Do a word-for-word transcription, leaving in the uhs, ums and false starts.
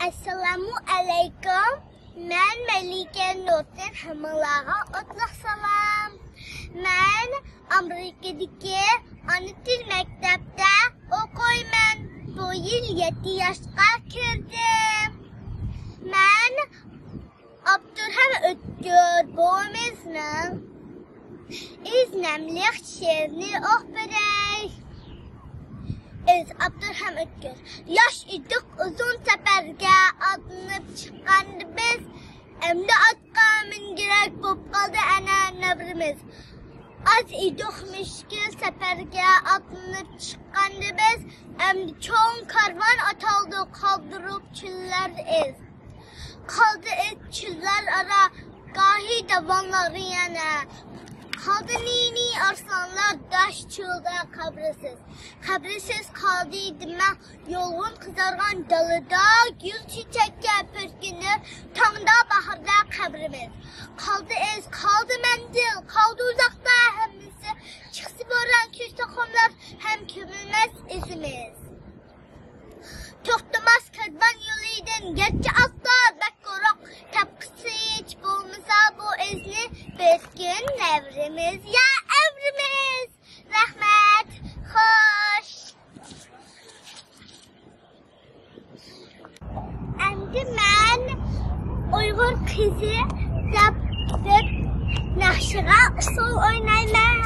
ئەسسالامۇ ئەلەيكۇم. مەن مەلىكە نۇردىن، ھەممىڭلارغا ئوتلۇق سالام. مەن ئامېرىكىدىكى ئانا تىل مەكتەپتە ئوقۇيمەن. بۇ يىل يەتتە ياشقا كىردىم. مەن ئابدۇرەھىم ئۆتكۈر بوۋىمىزنىڭ ئىز ناملىق شېئىرىنى ئوقۇپ بېرەي. ئىز، ئابدۇرەھىم ئۆتكۈر. ياش ئىدۇق، ئۇزۇن سەپەرگە ئاتلىنىپ چىققاندا بىز، ئەمدى ئاتقا مىنگۈدەك بولۇپ قالدى ئەنە نەۋرىمىز. ئاز ئىدۇق مۈشكۈل سەپەرگە ئاتلىنىپ چىققاندا بىز، ئەمدى چوڭ كارۋان ئاتالدى، قالدۇرۇپ چۆللەردە ئىز. قالدى ئىز چۆللەر ئارا، گاھى داۋانلار يەنە. قالدى نى-نى ئارسلانلار دەشت چۆلدە قەبرىسىز. قەبرىسىز قالدى دېمە، يۇلغۇن قىزارغان دالىدا، گۈل چېچەككە پۈركىنىپ، تاڭدا باھاردا قەبرىمىز. قالدى ئىز، قالدى مەنزىل، قالدى ئۇزاقتا ھەممىسى. چىقسا بوران، كۆچسە قۇملار، ھەم كۆمۈلمەس ئىزىمىز. توختىماس كارۋان يولىدىن، گەرچە ئاتلار بەك قورۇق، تاپقۇسى ھېچ بولمىسا بۇ ئىزنى، بىر كۈن نەۋرىمىز يا ئەۋرىمىز. رەھمەت، خوش. ئەمدى مەن ئۇيغۇر قىزى دەپ بىر ناخشىغا ئۇسسۇل ئوينايمەن.